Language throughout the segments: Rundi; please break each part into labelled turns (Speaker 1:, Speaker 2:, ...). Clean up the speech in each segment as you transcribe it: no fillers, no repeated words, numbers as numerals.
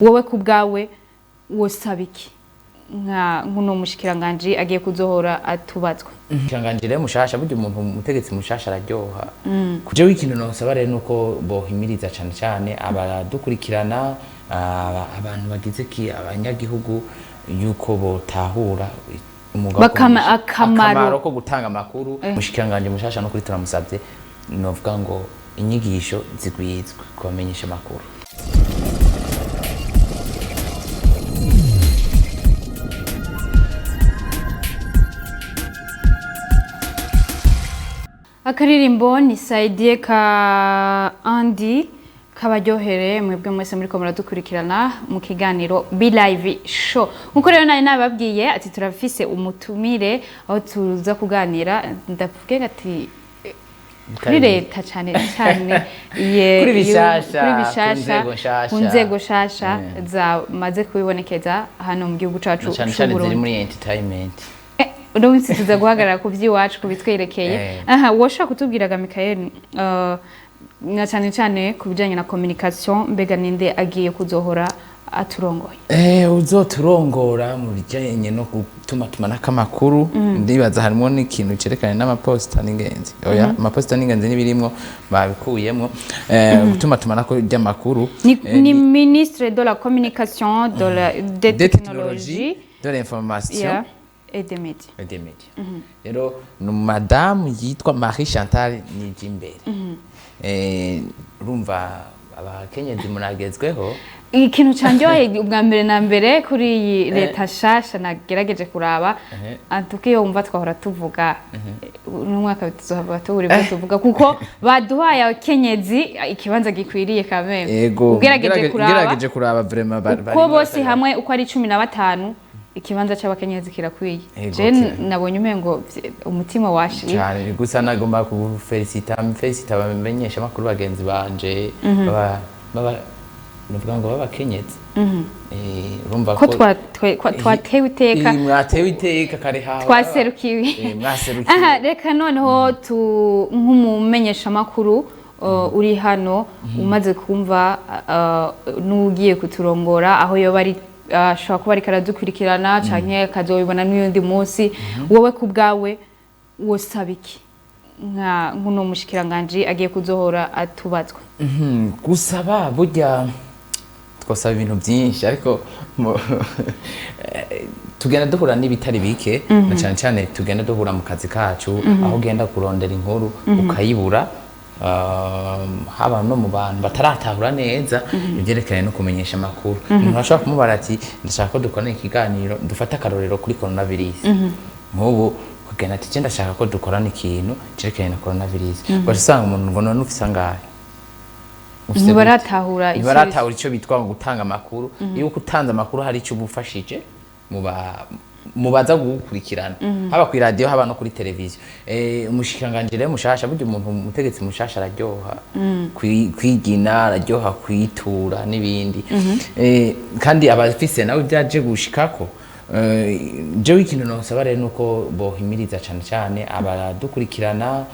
Speaker 1: Wowe ku bwawe wosaba iki nka nk'uno mushikiranganji agiye kuzohora atubatswe?
Speaker 2: Umushikiranganji rero mushasha, burya umuntu umutegetsi mushasha araryoha. Kujewe ikintu nosaba rero nuko bohimiriza cane cane abadukurikirana, abantu bagize ki abanyagihugu, yuko botahura umwuga wo kumenyesha-
Speaker 1: akamaro.
Speaker 2: Akamaro ko gutanga amakuru. Umushikiranganji mushasha, no kuri turamusabye, novuga ngo inyigisho zigwizwe kubamenyesha amakuru.
Speaker 1: Akaririmbo ni Saidie ka Andy, kabaryohere mwebwe mwese muriko muradukurikirana mu kiganiro Be Live Show. Nkuko rero nari nababwiye ati turafise umutumire aho tuza kuganira, ndavuge ati kuri leta cane cane
Speaker 2: Kuri bishasha,
Speaker 1: kuri
Speaker 2: ku
Speaker 1: bishasha,
Speaker 2: nzego nshasha.
Speaker 1: ku nzego nshasha zamaze kubibonekeza hano mu gihugu cacu
Speaker 2: Na cane cane ziri
Speaker 1: c'Uburundi.
Speaker 2: muri entertainment.
Speaker 1: Uno munsi tuza guhagarara ku by'iwacu, ku bitwerekeye. Aha woshobora kutubwiraga, Michael, na cyane cyane ku bijyanye na communication, mbega ninde agiye kuzohora aturongoye?
Speaker 2: Uzoturongora mu bijanye no gutumatumanako amakuru, ndibaza harimo n'ikintu cerekanye n'amaposita n'ingenzi. Oya, amaposita n'ingenzi n'ibirimwo babikuyemwo. Gutumatumanako ry'amakuru
Speaker 1: Ni, ni ministre de la communication, de la des
Speaker 2: des
Speaker 1: technologies
Speaker 2: technologies de l'information
Speaker 1: yeah, et des médias.
Speaker 2: Et des médias. Rero ni madamu yitwa Marie Chantal Nijimbere. Urumva abakenyezi munagezweho.
Speaker 1: Ikintu candyoheye ubwa mbere na mbere kuri iyi leta nshasha nagerageje kuraba, antuke iyo wumva twahora tuvuga uno mwaka tuzohava tubura ibyo tuvuga, kuko baduhaye abakenyezi ikibanza gikwiriye kameme.
Speaker 2: Ego.
Speaker 1: Ugerageje kuraba
Speaker 2: Ugerageje kuraba vraiment
Speaker 1: uko
Speaker 2: barimo
Speaker 1: bose hamwe uko ari 15, ikibanza c'abakenyezi kirakwiye.
Speaker 2: Ego,
Speaker 1: Je nabonye umengo umutima washiye.
Speaker 2: Cyane gusa nagomba kufelicita, felicita abamenyesha amakuru bagenzi banje baba nuvuga ngo babakenyezi. Urumva
Speaker 1: ko twatewe iteka.
Speaker 2: Mwatewe iteka kare hawe.
Speaker 1: Twaserukiwe.
Speaker 2: Mwaserukiwe.
Speaker 1: Aha reka noneho tu nk'umumenyeshamakuru uri hano umaze kumva n'ugiye kuturongora, aho yoba ari, ashobora kuba ariko aradukurikirana canke akazobibona n'uyundi munsi, wowe ku bwawe wosaba iki nka nk'uno mushikiranganji agiye kuzohora atubatswe?
Speaker 2: Gusaba burya twasaba ibintu byinshi, ariko tugenda duhura n'ibitari bike, na cyane cyane tugenda duhura mu kazi kacu, aho ugenda kurondera inkuru ukayibura, haba no mu bantu bataratahura neza ibyerekeranye no kumenyesha amakuru. Umuntu ashobora kumubara ati ndashaka ko dukorana ikiganiro, dufate akarorero kuri coronavirus nk'ubu, kugenda ati "Je ndashaka ko dukorana ikintu cerekeranye na coronavirus", ugaca usanga umuntu ngo none ufise angahe? Ufise gute?
Speaker 1: Ntibaratahura icyo
Speaker 2: Ntibaratahura icyo bitwa ngo gutanga amakuru, yuko utanze amakuru hari icyo uba ufashije mu baza kugukurikirana, haba ku iradiyo, haba no kuri televiziyo. Umushikiranganji rero mushasha, burya umuntu umutegetsi mushasha araryoha kwigina, araryoha kwitura n'ibindi. Kandi aba afise nawe ibyaje gushikako. Jewe ikintu nosaba rero nuko bohimiriza cane cane abadukurikirana,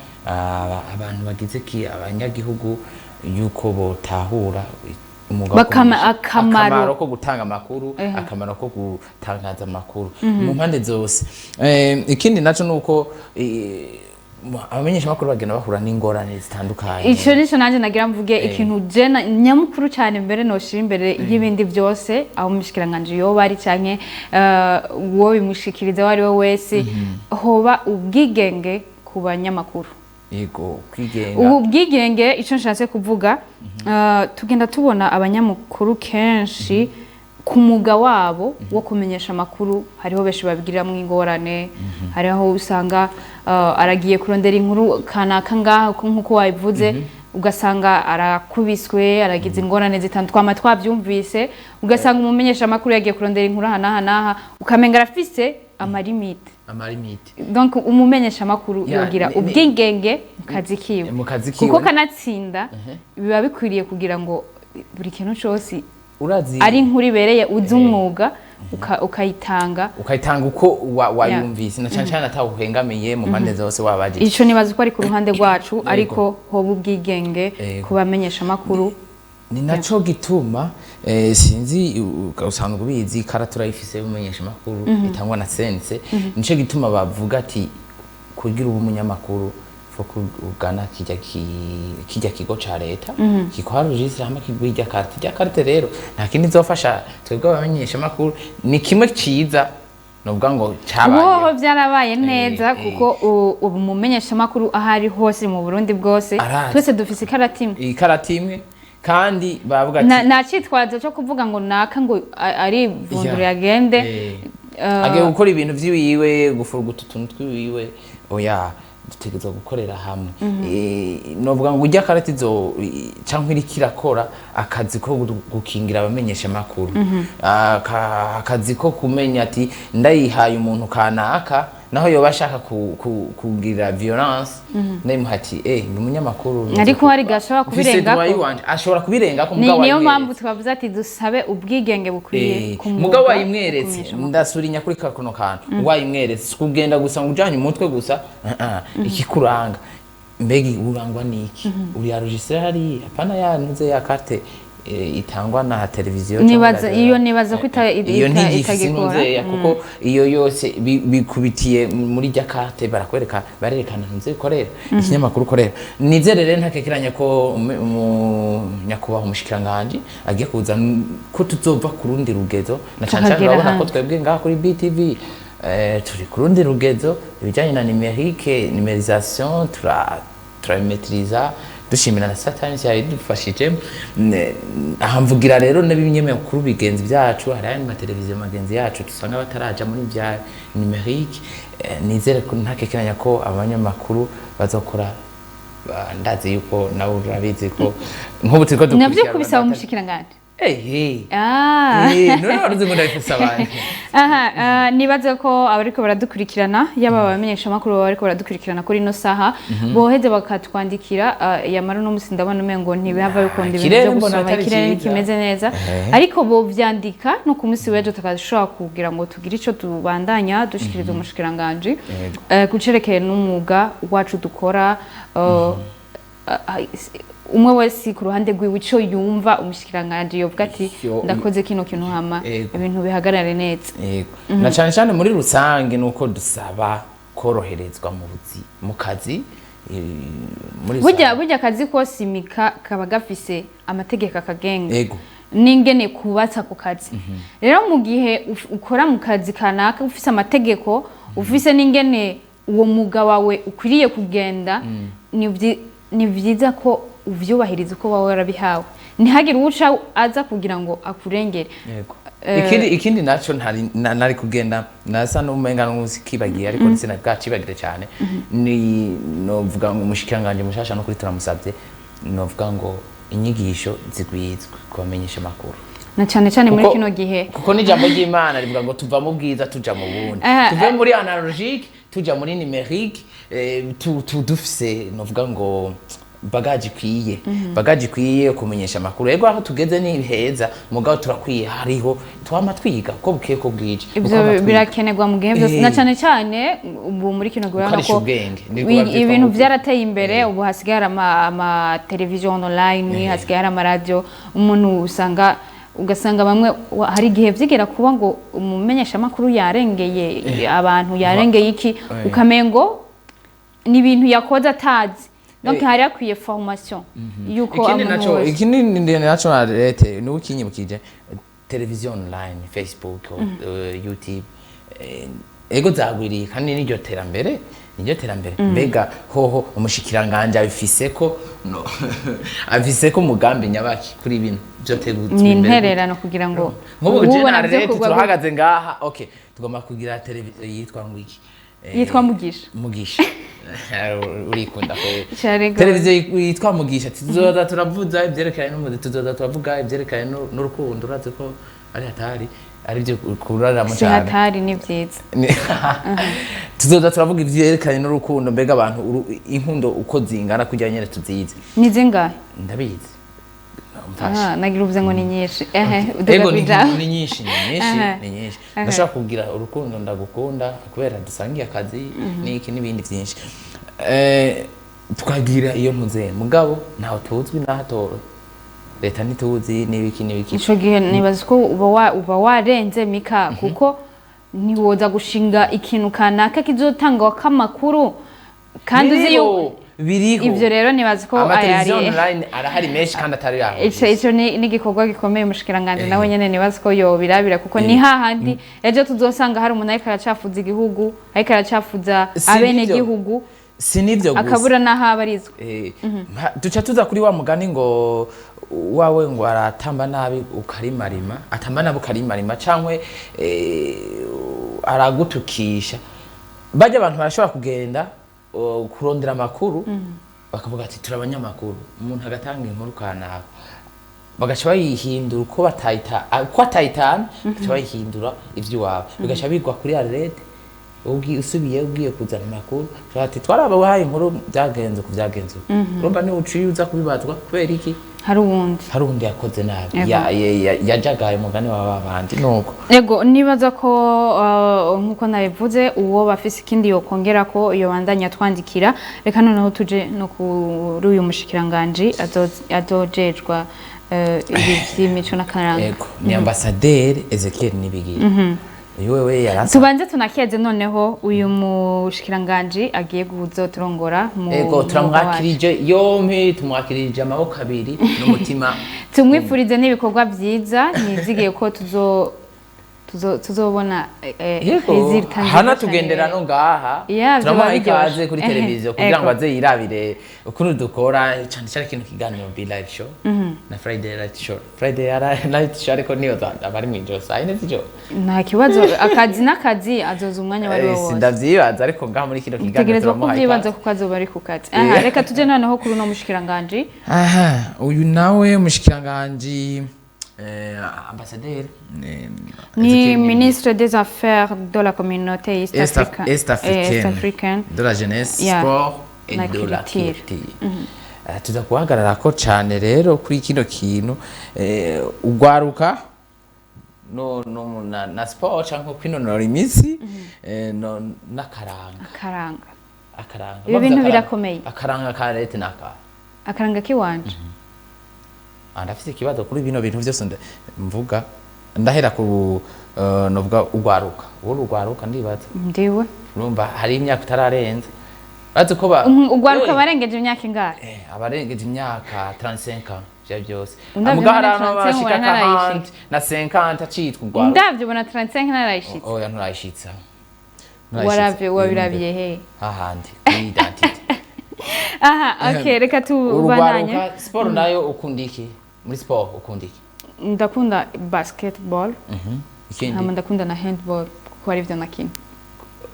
Speaker 2: abantu bagize ki abanyagihugu, yuko botahura umwuga wo kumenyesha-
Speaker 1: akamaro.
Speaker 2: Akamaro ko gutanga amakuru, akamaro ko gutangaza amakuru mu mpande zose. Ikindi naco nuko abamenyesha amakuru bagenda bahura n'ingorane zitandukanye.
Speaker 1: Ico nico nanje nagira mvuge, ikintu je nyamukuru cyane mbere noshira imbere y'ibindi byose, aho umushikiranganji yoba ari canke uwo bimushikiriza uwo ari we wese, hoba ubwigenge ku banyamakuru.
Speaker 2: Yego, kwigenga.
Speaker 1: Ubu bwigenge, icyo nshatse kuvuga, tugenda tubona abanyamakuru kenshi ku mwuga wabo wo kumenyesha amakuru hariho benshi babigiriramwo ingorane. Hariho usanga aragiye kurondera inkuru kanaka ngaha nk'uko wabivuze, ugasanga arakubiswe, aragize ingorane zitandukanye, twama twabyumvise. Ugasanga umumenyesha amakuru yagiye kurondera inkuru aha n'aha n'aha, ukamenga arafise amalimite.
Speaker 2: Amalimite.
Speaker 1: Donc umumenyesha amakuru
Speaker 2: Ya,
Speaker 1: yogira ubwigenge mu kazi kiwe,
Speaker 2: Mu kazi kiwe.
Speaker 1: kuko kanatsinda biba bikwiriye kugira ngo buri kintu cose
Speaker 2: Urazi
Speaker 1: ari inkuru ibereye uzi umwuga ukayitanga.
Speaker 2: Ukayitanga uko wayumvise, na cane cane atawuhengamiye mu mpande zose wabajije.
Speaker 1: Ico nibaza ko ari ku ruhande rwacu, ariko hoba ubwigenge
Speaker 2: Yego.
Speaker 1: ku bamenyesha amakuru.
Speaker 2: Ni naco gituma sinzi, usanzwe ubizi, ikarata urayifise y'umumenyesha makuru itangwa na CNC. Nico gituma bavuga ati kugira ube umunyamakuru faut ko ugana kijya kigo ca leta kikwa registre, hama kiguha irya carte. Irya carte rero nta kindi izofasha twebwe abamenyesha makuru, ni kimwe ciza novuga ngo cabayeho.
Speaker 1: Ubu byarabaye neza, kuko ubu umumenyeshamakuru aho ari hose mu Burundi bwose,
Speaker 2: Arazi.
Speaker 1: twese dufise ikarata imwe.
Speaker 2: Ikarata imwe, kandi bavuga ati
Speaker 1: Nta cyitwazo cyo kuvuga ngo naka ngo arivundura agende.
Speaker 2: Agiye gukora ibintu vyiwiwe, gufuruguta utuntu twiwiwe. Oya, dutegerezwa gukorera hamwe. Novuga ngo ujya karata izo canke iriko irakora akazi ko gukingira abamenyesha makuru, akazi ko kumenya ati ndayihaye umuntu kanaka, naho yoba ashaka kugira violence, ndayimuha ati ni umunyamakuru.
Speaker 1: Ariko hari igihe ashobora
Speaker 2: Mfise
Speaker 1: kubirengako.
Speaker 2: droit yiwanje, ashobora kubirengako.
Speaker 1: Ni
Speaker 2: Mugabo
Speaker 1: niyo
Speaker 2: wayimweretse.
Speaker 1: mpamvu twavuze ati dusabe ubwigenge bukwiye ku mwuga
Speaker 2: Mugabo
Speaker 1: wo
Speaker 2: wayimweretse,
Speaker 1: kumenyesha amakuru.
Speaker 2: Ndasura kuri kakuno kantu, wayimweretse si kugenda gusa ngo ujanye umutwe gusa. Ikikuranga mbega urangwa niki? Uri enregistré hariya, apana ya ntuze ya carte itangwa na televiziyo cyangwa radio.
Speaker 1: Iyo nibaza ko
Speaker 2: Iyo ntigifise
Speaker 1: itagikora.
Speaker 2: intuzeya, kuko iyo yose bikubitiye muri rya carte, barakwereka, barerekana ntuze ukorera, ikinyamakuru ukorera. Nizere rero ntakekeranya ko nyakubahwa umushikiranganji agiye kuza, ko tuzova ku rundi rugezo, na cane cane
Speaker 1: Tukagera
Speaker 2: urabona ko
Speaker 1: ahandi.
Speaker 2: twebwe ngaha kuri BTV turi ku rundi rugezo, ibijyanye na numérique, numérisation, turabimetiriza, dushimira na Star Times yabidufashije. Aha mvugira rero n'ibinyamakuru bigenzi byacu, hari ayandi mateleviziyo magenzi yacu dusanga bataraja muri bya numérique. Nizere ko ntakekeranya ko abanyamakuru bazokora ndazi yuko nawe urabizi ko nk'ubu turiko
Speaker 1: Navyo
Speaker 2: dukurikirana
Speaker 1: kubisaba umushikiranganji.
Speaker 2: Ehe.
Speaker 1: Ah.
Speaker 2: None waruzi ngo ndabifise abantu.
Speaker 1: Aha, nibaza ko abariko baradukurikirana, yaba abamenyeshamakuru baba bariko baradukurikirana kuri ino saha, boheze bakatwandikira. Yamara uno musi ndabona umengo ntibihava bikunda ibintu
Speaker 2: Ikirere
Speaker 1: byo
Speaker 2: mbona
Speaker 1: gusoma.
Speaker 2: atari
Speaker 1: Ikirere
Speaker 2: ciza.
Speaker 1: ntikimeze neza, ariko bovyandika no ku munsi w'ejo tukashobora kugira ngo tugire ico tubandanya dushikiriza umushikiranganji kucerekeye n'umwuga wacu dukora. Umwe wese ku ruhande rwiwe ico yumva umushikiranganji yovuga ati ndakoze kino kintu, hama ibintu bihagarare neza.
Speaker 2: Yego. Na cyane cyane muri rusange nuko dusaba koroherezwa mu buzi, mu kazi, muri
Speaker 1: Burya
Speaker 2: rusange.
Speaker 1: burya akazi kose imika kaba gafise amategeko akagenga n'ingene kubatsa ku kazi. Rero mu gihe ukora mu kazi kanaka, ufise amategeko, ufise n'ingene uwo mwuga wawe ukwiriye kugenda, ni vyiza ko uvyubahiriza uko wawe warabihawe, ntihagire uwuca aza kugira ngo akurengere.
Speaker 2: Yego. Ikindi naco ntari nari kugenda nasa n'umenga n'usikibagiye, ariko sina bwacibagire cyane, ni novuga ngo umushikiranganje mushasha no kuri turamusabye, novuga ngo inyigisho zigwizwe kubamenyesha amakuru.
Speaker 1: Na cane cane muri kino gihe.
Speaker 2: Kuko n'ijambo ry'Imana rivuga ngo tuva mu bwiza tuja mu bundi, tuve muri analogique tuja muri numérique, dufise novuga ngo bagage ikwiye, bagage ikwiye kumenyesha amakuru. Ego, aho tugeze ni heza, mugabo turakwiye, hariho twama twiga ko bukeye ko bwije.
Speaker 1: Ivyo
Speaker 2: Uko twama twiga.
Speaker 1: birakenerwa mu gihe byose, na cane cane ubu muri kino gihe urabona
Speaker 2: Gukarisha
Speaker 1: ko
Speaker 2: ubwenge, niko bavyitwa
Speaker 1: ibintu vyarateye imbere. Ubu hasigaye hari ama television online, hasigaye hari amaradiyo, umuntu usanga ugasanga bamwe hari igihe vyigera kuba ngo umumenyeshamakuru yarengeye abantu, yarengeye iki, ukamengo ni ibintu yakoze atazi. Donc hari hakwiye formation yuko
Speaker 2: Ikindi
Speaker 1: umuntu
Speaker 2: naco,
Speaker 1: wese
Speaker 2: ikindi naco na lete nuko kinyibukije, television online, Facebook, YouTube, ego zagwiriye, kandi niryo terambere, niryo terambere. Mbega hoho umushikiranganje abifise ko no, abifise ko umugambi nyabaki kuri ibintu byo tegutse
Speaker 1: Ni intererano kugira ngo
Speaker 2: nk'ubu
Speaker 1: ubona
Speaker 2: je na
Speaker 1: vyo
Speaker 2: lete
Speaker 1: kugwa
Speaker 2: turahagaze ngaha, okay, tugomba kugira televiziyo yitwa ngo iki?
Speaker 1: Yitwa Mugisha.
Speaker 2: Mugisha, urikunda ko
Speaker 1: Cane gose.
Speaker 2: televiziyo yitwa Mugisha, tuzoza turavuza ibyerekeranye n'umuzi, tuzoza turavuga ibyerekeranye n'urukundo, urazi ko ari hatari, ari byo kuraramo
Speaker 1: Si
Speaker 2: cyane.
Speaker 1: hatari, ni vyiza.
Speaker 2: Tuzoza turavuga ivyerekeranye n'urukundo, mbega abantu inkundo uko zingana kugira nyene tuzize.
Speaker 1: Ni zingahe?
Speaker 2: Ndabizi. Mfashe.
Speaker 1: Ah, nagira uvuze ngo ni nyinshi. Ehe, uduga
Speaker 2: Ego, ni
Speaker 1: kwijambo.
Speaker 2: ni nyinshi, ni nyinshi, ni nyinshi. Ndashaka kugira urukundo ndagukunda kubera dusangiye akazi n'iki n'ibindi byinshi. Tukagira iyo ntuze, mugabo ntaho tuzwi na hato. Leta ntituzi n'ibiki n'ibiki.
Speaker 1: Ico gihe nibaza ko uba warenze mika, kuko ntiwoza gushinga ikintu kanaka kizotangwa k'amakuru kandi uzi
Speaker 2: Biriho, biriho.
Speaker 1: Ivyo rero nibaza ko
Speaker 2: Amateleviziyo
Speaker 1: ayari
Speaker 2: online arahari menshi kandi atari yaho.
Speaker 1: Ico ni igikorwa gikomeye, umushikiranganje nawe nyene nibaza ko yobirabira, kuko ni hahandi ejo tuzosanga hari umuntu ariko aracafuza igihugu, ariko aracafuza
Speaker 2: Si
Speaker 1: abenegihugu,
Speaker 2: Si nivyo gusa.
Speaker 1: akabura n'aho abarizwa.
Speaker 2: Duca tuza kuri wa mugani ngo wawe ngo aratamba nabi ukarimarima, atamba nabi ukarimarima, cankwe aragutukisha. Bajya abantu barashobora kugenda kurondera amakuru, bakavuga ati turi abanyamakuru, umuntu agatanga inkuru kanaka, bagaca bayihindura uko batayita, uko atayitana, bagaca bayihindura ivy'iwabo, bigaca bigwa kuri alerte. Usubiye ugiye kuzana amakuru, ati twarabahaye inkuru, byagenze uku, byagenze uku. Urumva niba uciye uza kubibazwa kubera iki?
Speaker 1: Hari uwundi.
Speaker 2: Hari uwundi yakoze nabi.
Speaker 1: Yego.
Speaker 2: Yajagaye umugani wa babandi nuko.
Speaker 1: Ego, nibaza ko nkuko nabivuze, uwo bafise ikindi yokongera ko yobandanya twandikira. Reka noneho tuje no kuri uyu mushikiranganji azojejwa ibi vy'imico n'akaranga.
Speaker 2: Ego, ni ambasaderi Ezekiel Nibigira. Uyu wewe yarasa
Speaker 1: Tubanze tunakeze noneho uyu mushikiranganji agiye kuzoturongora mu
Speaker 2: Ego,
Speaker 1: mwuga wacu.
Speaker 2: Turamwakirije yompi, tumwakirije amaboko abiri n'umutima.
Speaker 1: Tumwifurize n'ibikorwa vyiza, nizigiye ko tuzobona
Speaker 2: Yego,
Speaker 1: résultat nziza
Speaker 2: hana
Speaker 1: cane.
Speaker 2: Tugendera no ngaha,
Speaker 1: Yeah,
Speaker 2: turamuha
Speaker 1: vyoba biryoshe.
Speaker 2: ikaze kuri televiziyo kugira ngo
Speaker 1: Ego.
Speaker 2: aze yirabire ukuntu dukora, cyane cyane kino kiganiro Be Live Show na Friday Night Show. Friday Night Show ariko niyo aba ari mw'ijoro saa 4 z'ijoro.
Speaker 1: Nta kibazo, akazi n'akazi, azoza umwanya wari wo wose.
Speaker 2: Sindavyibaza, ariko ngaha muri kino kiganiro
Speaker 1: Tegerezwa
Speaker 2: turamuha
Speaker 1: kuvyibaza
Speaker 2: ikaze.
Speaker 1: kuko azoba ari ku kazi. Aha, reka tuje noneho kuri uno mushikiranganji.
Speaker 2: Aha, uyu nawe mushikiranganji ambasaderi
Speaker 1: Ni
Speaker 2: Ezekiel
Speaker 1: ministre des Affaires de la Communauté East
Speaker 2: Est,
Speaker 1: Africa,
Speaker 2: Est africaine,
Speaker 1: East African
Speaker 2: de la jeunesse,
Speaker 1: Yeah.
Speaker 2: sport et
Speaker 1: Na
Speaker 2: de la
Speaker 1: culture.
Speaker 2: culture. Tuza guhagarara ko cyane rero kuri kino kintu, ugwaruka no na sport cyangwa kwinonora imitsi, no n'akaranga.
Speaker 1: Akaranga.
Speaker 2: Akaranga.
Speaker 1: Ibi
Speaker 2: Bavuze
Speaker 1: bintu
Speaker 2: akaranga.
Speaker 1: birakomeye.
Speaker 2: Akaranga ka leta naka
Speaker 1: Akaranga kiwanje.
Speaker 2: Ndafise ikibazo kuri bino bintu byose mvuga. Ndahera ku novuga ugwaruka, wowe urugwaruka ndibaza.
Speaker 1: Ndiwe.
Speaker 2: Urumva hari imyaka utararenza, bazi ko ba
Speaker 1: Ugwaruka barengeje imyaka ingahe?
Speaker 2: Abarengeje imyaka 35 ans vya byose.
Speaker 1: Ndavyo
Speaker 2: Amuga hari
Speaker 1: mbona
Speaker 2: abantu
Speaker 1: 35
Speaker 2: bashika
Speaker 1: ubona ntarayishika.
Speaker 2: 40 na 50 acitwa ugwaruka.
Speaker 1: Ndavyo ubona 35 ntarayishitse.
Speaker 2: Oya, nturayishitsa.
Speaker 1: Waravye, wabirabiye he?
Speaker 2: Hahandi kuri identité.
Speaker 1: Aha, okay, reka tubandanye.
Speaker 2: Urugwaruka, sport nayo ukunda iki? Muri sport ukunda iki?
Speaker 1: Ndakunda basketball.
Speaker 2: Ikindi?
Speaker 1: Hama ndakunda na handball kuko ari byo nakina.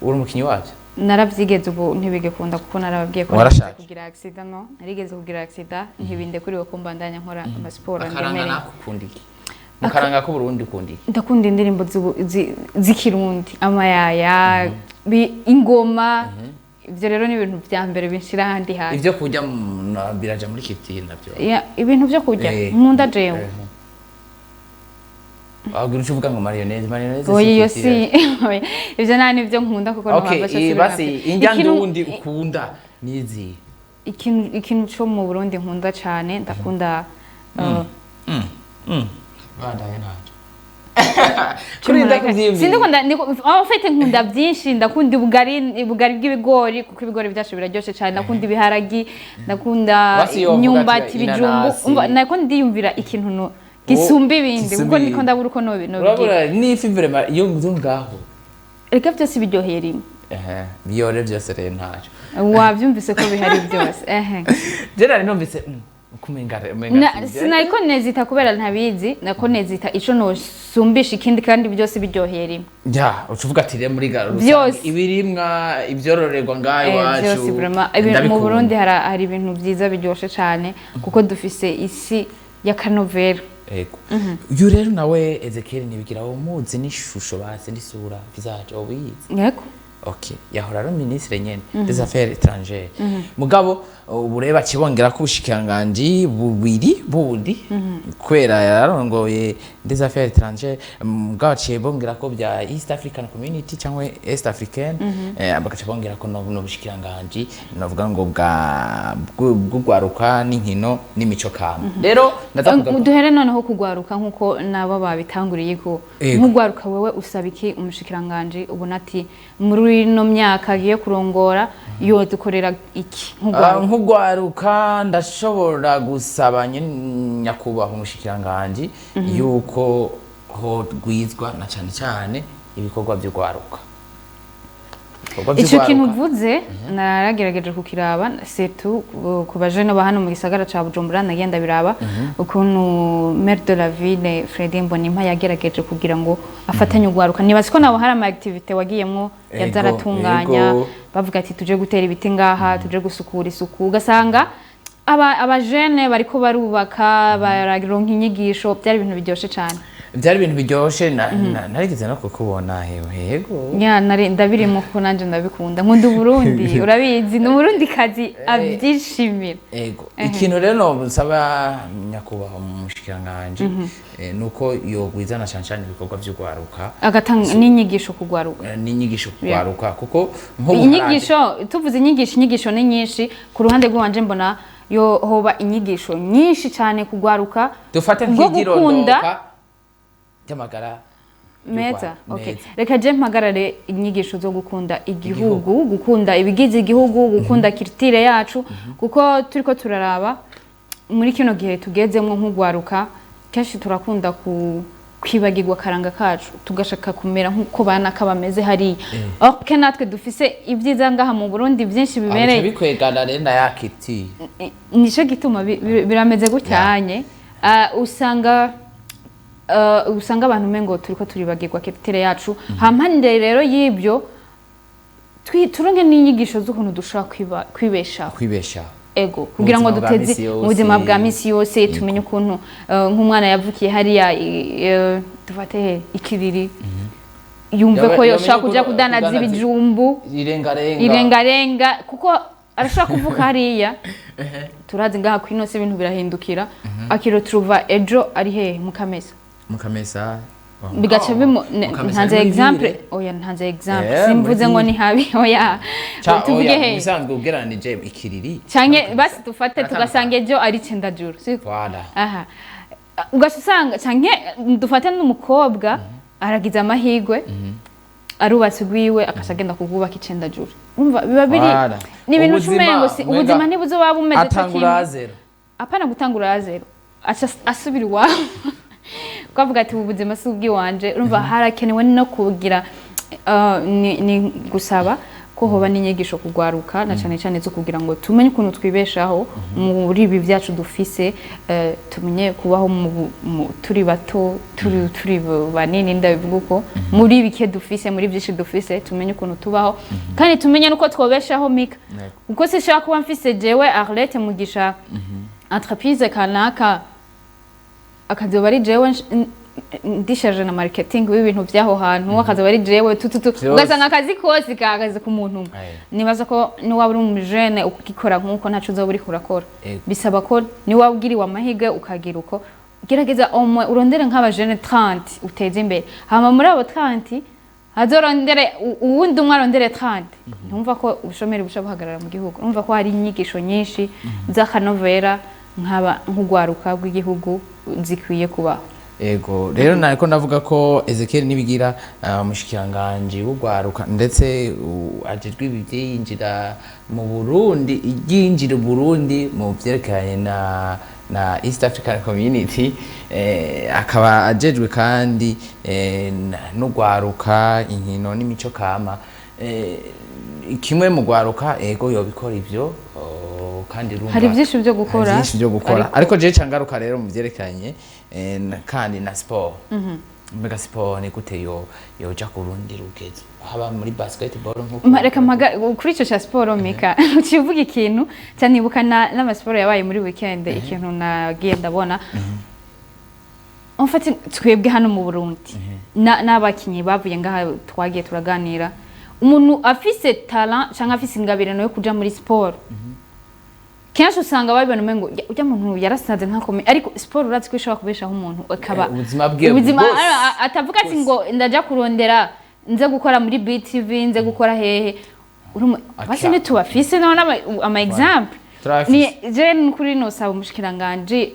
Speaker 2: Uri umukinyi wabyo?
Speaker 1: Narabyigeze, ubu ntibigikunda kuko narababwiye ko
Speaker 2: Warashaje?
Speaker 1: narigeze kugira accident. No, narigeze kugira accident, ntibindekuriwe ko mbandanya nkora amasiporo
Speaker 2: Akaranga
Speaker 1: ndemereye.
Speaker 2: nako ukunda iki? Mu karanga k'Uburundi ukunda iki?
Speaker 1: Ndakunda indirimbo z'ikirundi, amayaya, ingoma. Ibyo rero ni ibintu bya mbere binshira ahandi hantu.
Speaker 2: Ibyo kurya biraja muri culture navyo?
Speaker 1: Ya, ibintu byo kurya nkunda jewe.
Speaker 2: Wabwira uco uvuga ngo mayonnaise, mayonnaise.
Speaker 1: Oya, iyo
Speaker 2: si
Speaker 1: si oya, ivyo nta nivyo nkunda kuko
Speaker 2: Okay,
Speaker 1: ntabwo
Speaker 2: basi indya ndundi ukunda nizi?
Speaker 1: Ikintu cyo mu Burundi nkunda cyane, ndakunda
Speaker 2: Bandaye ntacyo kuri ndakuvyimvira.
Speaker 1: Sindikunda en fait nkunda byinshi. Ndakunda ubugari bw'ibigori kuko ibigori byacu biraryoshe cyane, ndakunda ibiharagi, ndakunda
Speaker 2: Basi yovuga ati
Speaker 1: imyumbati, ibijumbu.
Speaker 2: inanasi.
Speaker 1: Umva, nako ndiyumvira ikintu no gisumba ibindi
Speaker 2: Gisumba
Speaker 1: kuko niko
Speaker 2: ibindi.
Speaker 1: ndabura uko nobigira.
Speaker 2: Urabura n'ifi vraiment iyo nzo ngaho.
Speaker 1: Reka, byose biryoheye rimwe.
Speaker 2: Ehe, biyore byose rero ntacyo.
Speaker 1: Wabyumvise ko bihari byose, ehe.
Speaker 2: Je nari numvise kumenga umenga
Speaker 1: Sinariko nezita kubera ntabizi, nako nezita ico nosumbisha ikindi kandi byose biryoheye rimwe.
Speaker 2: Ya, ucuvuga ati rero muri garo rusange,
Speaker 1: Byose.
Speaker 2: ibirimwa, ibyororerwa ngaho iwacu
Speaker 1: Byose vraiment mu
Speaker 2: ndabikunda.
Speaker 1: Burundi hari ibintu byiza biryoshe cyane kuko dufise isi y'akanovera.
Speaker 2: Ego. Uyu rero nawe Ezekiel Nibigira, umuzi n'ishusho basi n'isura, visage ubizi?
Speaker 1: Yego.
Speaker 2: Okay, yahora ari ministre nyene des affaires étrangères, mugabo ubu rero bakibongera ko ubushikiranganji bubiri bundi, kubera yararongoye des affaires étrangères, mugabo baciye bongera ko bya East African Community cyangwa East African, bagaca bongera ko n'ubushikiranganji navuga ngo bwa bw'ugwaruka n'inkino n'imico kama. Rero ndaza kugaruka.
Speaker 1: Duhere noneho kugwaruka, nk'uko nabo babitanguriye ko nk'ugwaruka, wewe usaba iki umushikiranganji ubona ati muri ino myaka agiye kurongora yodukorera iki nk'ugwaruka?
Speaker 2: Nk'ugwaruka ndashobora gusaba nyakubahwa umushikiranganji yuko hogwizwa na cyane cyane ibikorwa by'ugwaruka. Ibikorwa
Speaker 1: Ico kintu
Speaker 2: vy'ugwaruka.
Speaker 1: uvuze naragerageje kukiraba, surtout ku bajene ba hano mu gisagara ca Bujumbura. Nagenda biraba ukuntu maire de la ville Fredy Mbonimpa yagerageje kugira ngo afatanye ugwaruka. Nibaza ko nawe hari ama activité wagiyemwo yaza aratunganya, bavuga ati tuje gutera ibiti ngaha, tuje gusukura isuku, ugasanga aba abajene bariko barubaka, bararonka inyigisho. Byari ibintu biryoshe cyane.
Speaker 2: Byari ibintu biryoshe, narigeze no kukubona hewe, yego.
Speaker 1: Ya, nari ndabirimo kuko nanje ndabikunda, nkunda Uburundi, urabizi, ni Umurundi kazi abyishimira.
Speaker 2: Ego, ikintu rero nsaba nyakubahwa umushikiranganji nuko yogwiza na cyane cyane ibikorwa by'ugwaruka,
Speaker 1: agatanga n'inyigisho kugwaruka.
Speaker 2: N'inyigisho kugwaruka, kuko nk'ubu
Speaker 1: Inyigisho, tuvuze inyigisho, inyigisho ni nyinshi. Ku ruhande rw'iwanje mbona yo hoba inyigisho nyinshi cyane kugwaruka
Speaker 2: dufate
Speaker 1: bwo gukunda
Speaker 2: nk'igirondoka ry'amagara
Speaker 1: meza. Okay.
Speaker 2: Meza.
Speaker 1: Reka je mpagarare inyigisho zo gukunda igihugu, gukunda ibigize igihugu, gukunda culture yacu, kuko turiko turaraba muri kino gihe tugezemwo nk'ugwaruka, kenshi turakunda ku kwibagirwa akaranga kacu, tugashaka kumera nk'uko banaka bameze hariya. Ok, natwe dufise ibyiza ngaha mu Burundi byinshi bibereye.
Speaker 2: Bikwegana rero na yakiti.
Speaker 1: Nico gituma birameze gutyanye. Usanga usanga abantu umengo turiko turibagirwa culture yacu. Hampande rero y'ibyo, turonke n'inyigisho z'ukuntu dushobora kwibeshaho.
Speaker 2: Kwibeshaho.
Speaker 1: Ego, kugira ngo
Speaker 2: buzima bwa
Speaker 1: duteze
Speaker 2: misi yose.
Speaker 1: Mu buzima bwa misi yose, tumenye ukuntu nk'umwana yavukiye hariya dufate he, ikiriri, yumve ko
Speaker 2: yamenye
Speaker 1: yoshobora kuja
Speaker 2: ukuntu
Speaker 1: kudandaza
Speaker 2: kudandaza
Speaker 1: ibijumbu,
Speaker 2: irengarenga.
Speaker 1: Irengarenga, kuko arashobora kuvuka hariya, turazi ngaha kwino se ibintu birahindukira, akiroturuva ejo ari hehe? Mu Kamesa.
Speaker 2: Mukamesa.
Speaker 1: Bigaca bimu
Speaker 2: Mukamesa
Speaker 1: ntanze
Speaker 2: ni muri
Speaker 1: exemple.
Speaker 2: ville.
Speaker 1: Oya, ntanze exemple,
Speaker 2: muri
Speaker 1: simvuze ngo
Speaker 2: ville.
Speaker 1: ni habi, oya. Tuvuge
Speaker 2: Oya,
Speaker 1: he?
Speaker 2: Mubisanzwe ugereranije ikiriri
Speaker 1: Canke basi dufate
Speaker 2: Baratandukanye.
Speaker 1: tugasanga ejo ari Cendajuru, siko?
Speaker 2: Voilà.
Speaker 1: Aha ugaca usanga, canke dufate n'umukobwa aragize amahirwe arubatse rwiwe, akaca agenda kubwubaka icendajuru. Urumva biba biri
Speaker 2: Voilà.
Speaker 1: ni ibintu
Speaker 2: Ubuzima,
Speaker 1: ucumengo si ubuzima ntibuzoba bumeze co
Speaker 2: atangura
Speaker 1: kimwe.
Speaker 2: Zero.
Speaker 1: Apana gutangura zero, aca asubira iwabo twavuga ati ubu buzima si ubw'iwanje. Urumva harakenewe no kugira ni gusaba ko hoba n'inyigisho kugwaruka, na cane cane zo kugira ngo tumenye ukuntu twibeshaho muri ibi byacu dufise, tumenye kubaho turi bato, turi banini, ndabivuga uko, muri bike dufise, muri byinshi dufise, tumenye ukuntu tubaho kandi tumenye nuko twobeshaho mika, kuko sinshobora kuba mfise jewe Arlette Mugisha entreprise kanaka, akazoba ari jewe ndishaje na marketing w'ibintu by'aho hantu, akazoba ari jewe tututu,
Speaker 2: Vyose.
Speaker 1: ugasanga akazi kose kahagaze ku muntu umwe.
Speaker 2: Aye.
Speaker 1: Nibaza ko niwaba uri umujene ukikora nk'uko, ntaco uzoba uriko urakora.
Speaker 2: Ego.
Speaker 1: Bisaba ko niwaba ugiriwe amahirwe ukagira uko, gerageza omwe urondere nk'abajene 30 uteze imbere, hama muri abo 30 hazorondere uwundi umwe arondere 30. Ntumva ko ubushomeri buca buhagarara mu gihugu? Urumva ko hari inyigisho nyinshi z'akanovera nk'aba nk'ugwaruka rw'igihugu zikwiye kubaho.
Speaker 2: Ego, rero nariko ndavuga ko Ezekiel Nibigira, umushikiranganje w'ugwaruka ndetse ajejwe ibyinjira mu Burundi, ibyinjira Burundi mu vyerekeranye na East African Community, akaba ajejwe kandi n'ugwaruka, inkino n'imico kama, kimwe mu gwaruka, ego, yobikora ivyo, oh, kandi urumva
Speaker 1: Hari vyinshi vyo gukora,
Speaker 2: hari vyinshi vyo gukora, ariko jewe cangaruka rero mu vyerekeranye kandi na sport. Mbega siporo ni gute yo yoja ku rundi rugezo, haba muri basketball nkuko
Speaker 1: Reka mpaga kuri ico ca siporo. Mika, ucivuga ikintu cyanibuka n'amasiporo yabaye muri weekend. Ikintu nagiye ndabona, en fait twebwe hano mu Burundi n'abakinyi bavuye ngaha twagiye turaganira. Umuntu afise talent cyangwa afise ingabirano yo kuja muri siporo, kenshi usanga babibona umengo ujya muntu yarasaze ntakome, ariko siporo urazi ko ishobora kubeshaho umuntu akaba
Speaker 2: Ubuzima bwiwe
Speaker 1: ubuzima
Speaker 2: bwose.
Speaker 1: Atavuga ati ngo ndaja kurondera, nze gukora muri BTV, nze gukora hehe. Basi ntitubafise none ama exemple?
Speaker 2: Turabafise.
Speaker 1: Ni je nukuri nosaba umushikiranganji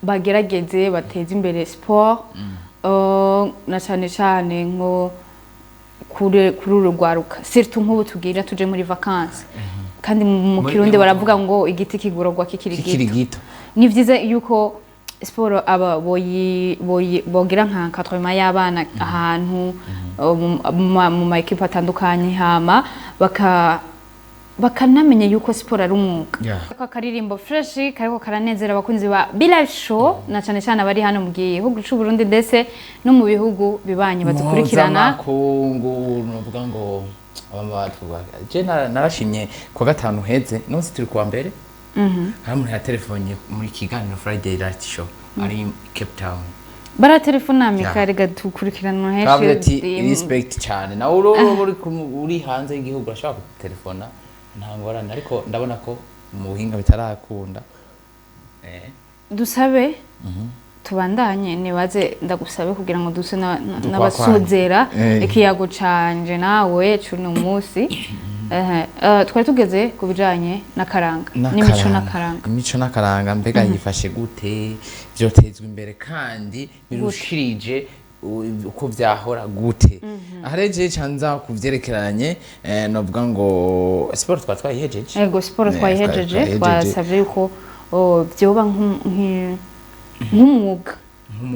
Speaker 1: bagerageze bateze imbere sport, na cyane cyane nko kuri uru rwaruka, surtout nk'ubu tugira tuje muri vacances, kandi mu Kirundi baravuga ngo igiti kigororwa kikiri
Speaker 2: kikiri
Speaker 1: gito.
Speaker 2: Gito.
Speaker 1: Ni vyiza yuko siporo aba boyi bogira nka encadrement y'abana ahantu mu ma équipe atandukanye, hama bakanamenya yuko siporo ari umwuga. Ako akaririmbo fresh kariko karanezera abakunzi ba Be Show, na cyane cyane abari hano mu gihugu c'u Burundi ndetse no mu bihugu bibanyi badukurikirana.
Speaker 2: Mpuzamakungu, novuga ngo je narashimye kuwa gatanu heze, nonse turi kuwa mbere, hari umuntu yatelefonye muri kiganiro Friday Night Show ari Cape Town.
Speaker 1: Baratelefona. Reka dukurikiranwa henshi.
Speaker 2: Twavuze ati respect cyane. Nawe uri uri hanze y'igihugu urashobora gutelefona, nta ngorane, ariko ndabona ko mu buhinga bitarakunda.
Speaker 1: Dusabe tubandanye, nibaze ndagusabe kugira ngo duse n'abasozera ikiyago canje nawe cuno munsi. Ehe, twari tugeze ku bijanye n'akaranga n'imico n'akaranga.
Speaker 2: Imico n'akaranga, mbega yifashe gute? Vyotezwa imbere kandi birushirije uko vyahora gute? Aha rero jewe canza ku vyerekeranye, novuga ngo siporo twari twayihejeje.
Speaker 1: Ego, siporo twayihejeje.
Speaker 2: Twayihejeje.
Speaker 1: Twasabye yuko vyoba nk'umwuga,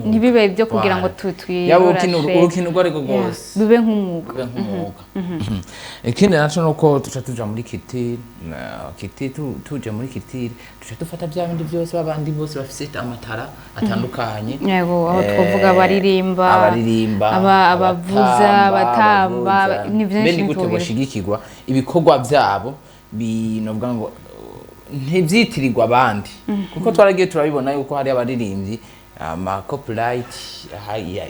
Speaker 1: ntibibe byo kugira ngo
Speaker 2: Yaba urukino,
Speaker 1: twiyorashe.
Speaker 2: urukino urwo arirwo rwose,
Speaker 1: bibe nk'umwuga.
Speaker 2: Bibe nk'umwuga. Ikindi naco nuko tuca tuja muri culture, culture tuje muri culture tuca dufata bya bindi byose, babandi bose bafise amatara atandukanye.
Speaker 1: Yego, aho twavuga abaririmba,
Speaker 2: abaririmba,
Speaker 1: abavuza, abatamba,
Speaker 2: abavuza.
Speaker 1: Ni vyinshi
Speaker 2: Mbe ni gute
Speaker 1: ntitwogira.
Speaker 2: boshigikirwa ibikorwa byabo, binovuga ngo ntivyitirirwa abandi, kuko twaragiye turabibona yuko hari abaririmbyi ama copyright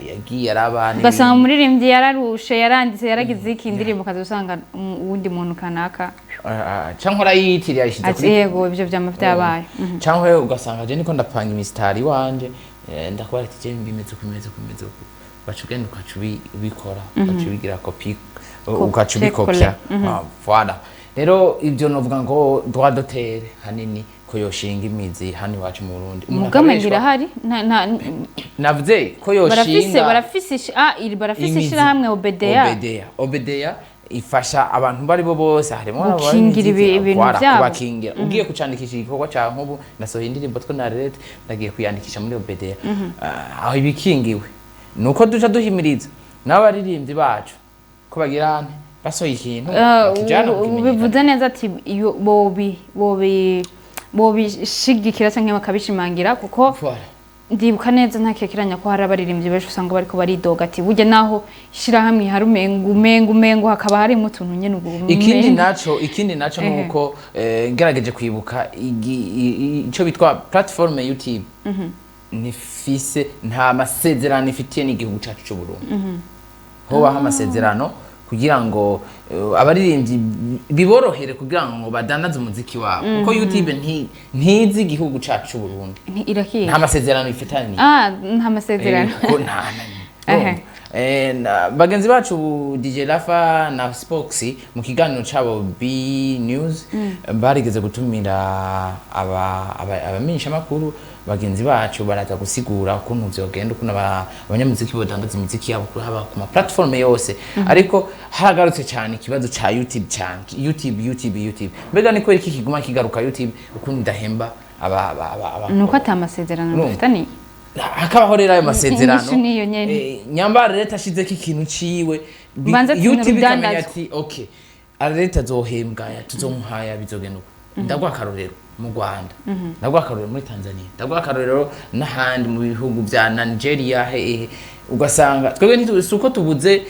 Speaker 2: yagiye araba
Speaker 1: Ugasanga umuririmbyi yararushe, yaranditse, yaragize iki, indirimbo ukaza usanga uwundi muntu kanaka
Speaker 2: Canke arayitiriye, ayishize
Speaker 1: ati
Speaker 2: kuri
Speaker 1: yego, ivyo vyama vyabaye.
Speaker 2: Canke ugasanga je niko ndapanga imisitari iwanje, ndakubwira ati je bimeze uku, bimeze uku, bimeze uku, ugaca ugenda ugaca ubikora, ugaca ubigira copie, ugaca ubikopya. Ah, voilà. Rero ibyo novuga ngo droit d'auteur hanini ko yoshinga imizi hano iwacu mu Burundi. Umuntu
Speaker 1: Mugame
Speaker 2: akareshwa-
Speaker 1: irahari,
Speaker 2: Navuze ko
Speaker 1: barafise
Speaker 2: yoshinga
Speaker 1: barafise barafise
Speaker 2: imizi.
Speaker 1: ishirahamwe OBDA.
Speaker 2: OBDA, OBDA ifasha abantu bari bo bose, harimo
Speaker 1: Gukingira ibintu
Speaker 2: Voilà,
Speaker 1: vyabo.
Speaker 2: kubakingira. Ugiye kucandikisha igikorwa cyawe, nk'ubu nasohoye indirimbo two na Rete, ndagiye kuyandikisha muri OBDA. Aho ibikingiwe nuko duca duhimiriza n'abaririmbyi bacu ko bagira ane basohoye ikintu bakijana kukimenyekana.
Speaker 1: Bivuze neza ati iyo bobi bobishigikira canke bakabishimangira, kuko
Speaker 2: Voilà.
Speaker 1: ndibuka neza ntakekeranya ko hari abaririmbyi benshi usanga bariko baridoga ati burya naho ishirahamwe hari umengo hakaba harimo utuntu nyene ubwo
Speaker 2: Ikindi
Speaker 1: umengo.
Speaker 2: naco, ikindi naco nuko ngerageje kwibuka ico bitwa platform YouTube ntifise, nta masezerano ifitiye n'igihugu cacu c'u Burundi. Hobaho amasezerano kugira ngo abaririmbyi biborohere kugira ngo badandaze umuziki wabo, kuko YouTube ntizi igihugu cacu c'u Burundi.
Speaker 1: Irakiye.
Speaker 2: Nta masezerano ifitaniye.
Speaker 1: Ah, nta masezerano.
Speaker 2: Ko nta
Speaker 1: Ehe.
Speaker 2: Bagenzi bacu DJ Rafa na Spox mu kiganiro cabo B News barigeze gutumira abamenyeshamakuru bagenzi bacu, baraza gusigura ukuntu vyogenda, ukuntu abanyamuziki bodandaza imiziki yabo kuri haba ku ma platform yose, ariko haragarutse cyane ikibazo ca YouTube cyane, YouTube, YouTube, YouTube. Mbega ni kubera iki kiguma kigaruka YouTube, ukuntu idahemba aba
Speaker 1: Nuko ata masezerano
Speaker 2: Urumva?
Speaker 1: dufitaniye.
Speaker 2: Hakabaho rero ayo masezerano.
Speaker 1: Inyishu niyo nyene.
Speaker 2: Nyambara leta ashizeko ikintu ciwe,
Speaker 1: Mbanze ati
Speaker 2: YouTube ikamenya
Speaker 1: nurudandazwa.
Speaker 2: ati okay, leta azohembwa aya, tuzomuhaya, bizogenda uko. Ndaguha akarorero mu Rwanda, ndaguha akarorero muri Tanzania, ndaguha akarorero n'ahandi mu bihugu vya na Nigeria hehe. Ugasanga twebwe si uko tubuze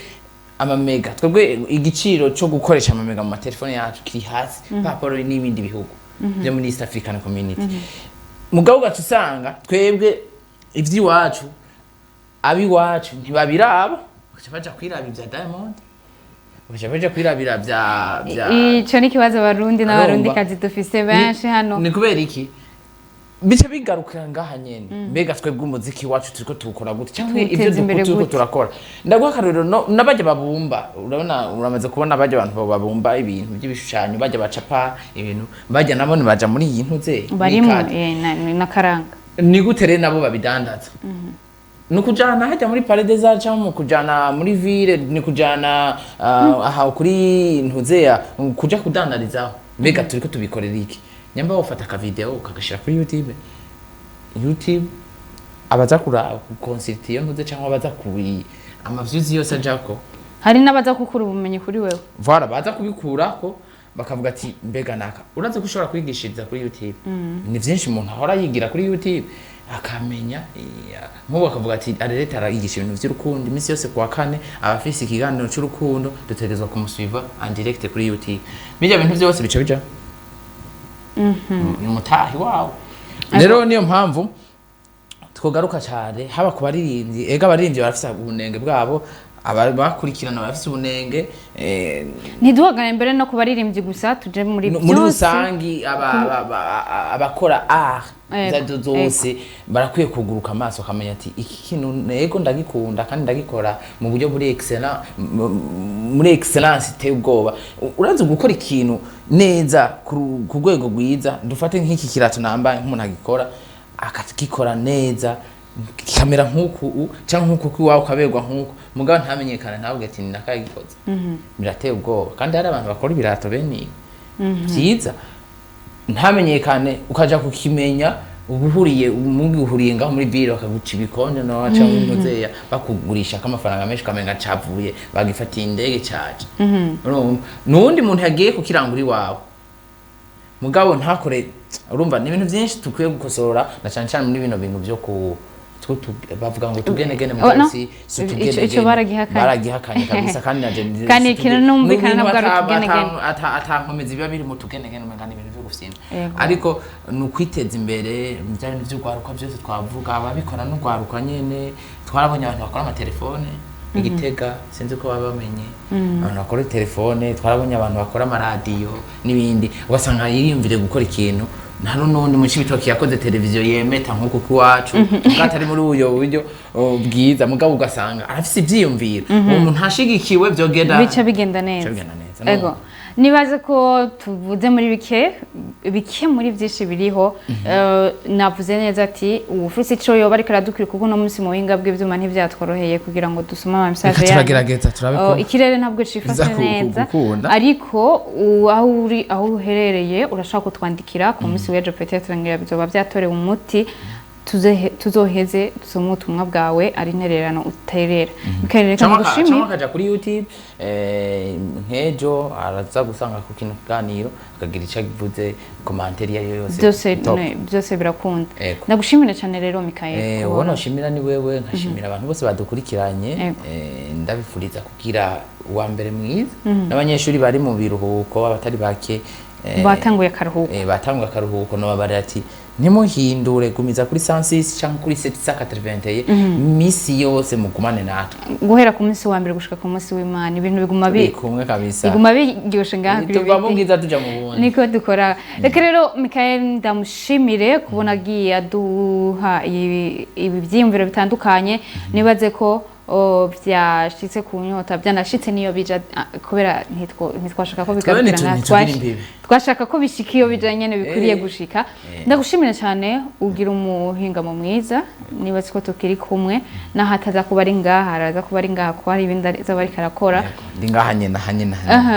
Speaker 2: amamega, twebwe igiciro cyo gukoresha amamega mu matelefone yacu kiri hasi paporo n'ibindi bihugu byo muri East African Community. Mugabo ugaca usanga twebwe ivy'iwacu, ab'iwacu ntibabiraba, bagaca baja kwiraba ivya Diamond, Baca baja kwirabira vya
Speaker 1: Ico ni ikibazo Abarundi n'Abarundi
Speaker 2: Urumva?
Speaker 1: kazi dufise benshi hano.
Speaker 2: Ni kubera iki bica bigarukira ngaha nyene? Mbega twebwe umuziki wacu turiko tuwukora gute, cyangwa ibyo
Speaker 1: Tuwuteza imbere
Speaker 2: turiko
Speaker 1: gute?
Speaker 2: turakora? Ndaguha akarorero, n'abajya babumba. Urabona, uramaze kubona bajya abantu babumba ibintu by'ibishushanyo, bajya bacapa ibintu, bajya nabo baja muri iyi ntuze
Speaker 1: Barimo
Speaker 2: muri kadi.
Speaker 1: N'akaranga.
Speaker 2: Ni gute rero nabo babidandaza? Ni ukujana hajya muri Palais des Arts, cyangwa mu kujana muri ville, ni kujana aha kuri ntuzeya kuja kudandarizaho. Mbega turiko tubikorera iki? Nyamba wofata aka video ukagashira kuri YouTube, YouTube abaza kuraba kuconsulta iyo ntuze, cyangwa abaza kubi ama views yose ajako.
Speaker 1: Hari n'abaza gukura ubumenyi kuri wewe.
Speaker 2: Voilà, baza kubikurako bakavuga ati: "Mbega naka." Urazi ko ushobora kwigishiriza kuri YouTube? Ni vyinshi umuntu ahora yigira kuri YouTube akamenya. Nk'ubu akavuga ati: "Arereta arayigisha ibintu vy'urukundo iminsi yose kuwa kane, aba afise ikiganiro c'urukundo, dutegerezwa kumusuiva en direct kuri YouTube." Bijya bintu vyose bica bija ni umutahi wawe. Rero niyo mpamvu twogaruka cyane haba ku baririmbyi. Ega abaririmbyi barafise ubunenge bwabo, abakurikirana barafise ubunenge.
Speaker 1: Ntiduhagane mbere no ku baririmbyi gusa, tuje muri
Speaker 2: Muri
Speaker 1: byose.
Speaker 2: rusangi, abakora art izo arizo zose barakwiye kuguruka amaso, akamenya ati: "Iki kintu ego ndagikunda kandi ndagikora mu buryo buri excellent, muri excellence iteye ubwoba." Urazi gukora ikintu neza ku rwego rwiza. Dufate nk'iki kirato nambaye, nk'umuntu agikora akagikora neza kikamera nk'uku cyangwa nk'uku kw'iwawe, ukaberwa nk'uku, mugabo ntamenyekane, ntabwo ati: "Ni nakagikoze." Birateye ubwoba. Kandi hari abantu bakora ibirato bene ibi byiza ntamenyekane, ukaja kukimenya uba uhuriye umugi, uhuriye ngaho muri biro, bakaguca ibikonjo no cyangwa intuzeya, bakugurisha k'amafaranga menshi, ukamenga cavuye bagifatiye indege caje. Urumva nuwundi muntu yagiye kukirangura iwawe, mugabo ntakore. Urumva ni ibintu byinshi dukwiye gukosora, na cyane cyane muri bino bintu byo ku bavuga ngo tugenegene
Speaker 1: Oh, no.
Speaker 2: mugabo si
Speaker 1: Ico baragihakanye.
Speaker 2: Baragihakanye kabisa. Kandi naje
Speaker 1: Kandi
Speaker 2: si
Speaker 1: ikintu numvikana ntabwo ari utugenegene.
Speaker 2: Ata nkomezi biba biri mu tugenegene, umenga ni ibintu byo gufyina. Ariko ni ukwiteza imbere bya bintu by'urwaruka byose twavuga, ababikora n'urwaruka nyene. Twarabonye abantu bakora amatelefone igitega, sinzi ko baba bamenye abantu bakora telefone. Twarabonye abantu bakora amaradiyo n'ibindi, ugasanga yiyumvire gukora ikintu. Nta n'undi mu Cibitoki yakoze televiziyo yemeta nk'uku kw'iwacu, ubwo atari muri uyo buryo bwiza, mugabo ugasanga arafise ivyiyumviro. Uwo muntu ntashigikiwe, vyogenda
Speaker 1: Bica bigenda neza.
Speaker 2: Bica bigenda neza.
Speaker 1: Ego, nibaze ko tuvuze muri bike bike muri byinshi biriho. Navuze neza ati uwufise ico yoba ariko aradukira, kuko uno munsi mu buhinga bw'ivyuma ntivyatworoheye kugira ngo dusome ama message
Speaker 2: Reka
Speaker 1: yanyu.
Speaker 2: turagerageza turabe ko
Speaker 1: Ikirere ntabwo cifashe
Speaker 2: biza
Speaker 1: neza,
Speaker 2: gukunda.
Speaker 1: ariko aho uri, aho uherereye, urashobora kutwandikira. Ku munsi w'ejo peut-être ngira bizoba vyatorewe umuti, tuzoheze dusome ubutumwa bwawe, ari intererano uterera. Michael, reka
Speaker 2: Cyangwa
Speaker 1: ngushimire.
Speaker 2: Cyangwa akaja kuri YouTube, nk'ejo araza gusanga ku kino kiganiro, akagira icyo avuze, commentaire iyo ariyo yose.
Speaker 1: Byose
Speaker 2: Top.
Speaker 1: Byose birakunda.
Speaker 2: Ego.
Speaker 1: Ndagushimire cyane rero, Michael, kubona.
Speaker 2: Uwo noshimira ni wewe, nkashimira abantu bose badukurikiranye.
Speaker 1: Ego.
Speaker 2: Ndabifuriza kugira uwa mbere mwiza, n'abanyeshuri bari mu biruhuko abatari bake,
Speaker 1: Batanguye akaruhuko.
Speaker 2: Batanguye akaruhuko, nobabarira ati: "Ntimuhindure, gumiza kuri 106 cyangwa kuri 781 misi yose, mugumane natwe."
Speaker 1: Guhera ku munsi wa mbere gushika ku munsi w'Imana, ibintu biguma
Speaker 2: Turi kumwe kabisa.
Speaker 1: Biguma biryoshe ngaha kuri
Speaker 2: Tuva mu
Speaker 1: biti.
Speaker 2: bwiza tuja mu bundi.
Speaker 1: Niko dukora. Reka rero Michael ndamushimire kubona agiye aduha ibi byiyumviro bitandukanye. Nibaze ko vyashitse ku nyota, byanashitse niyo bija, kubera ntitwashaka ko
Speaker 2: Twebwe
Speaker 1: bigarukira ngaha.
Speaker 2: ntitugira imbibe.
Speaker 1: Twashaka ko bishika iyo bija nyene bikwiriye gushika. Ndagushimira cyane, ugira umuhingamo mwiza. Nibaze ko tukiri kumwe, naho ataza kuba ari ngaha, araza kuba ari ngaha kuko hari ibindi azoba ariko arakora.
Speaker 2: Ndi ngaha nyene, aha nyene, aha nyene.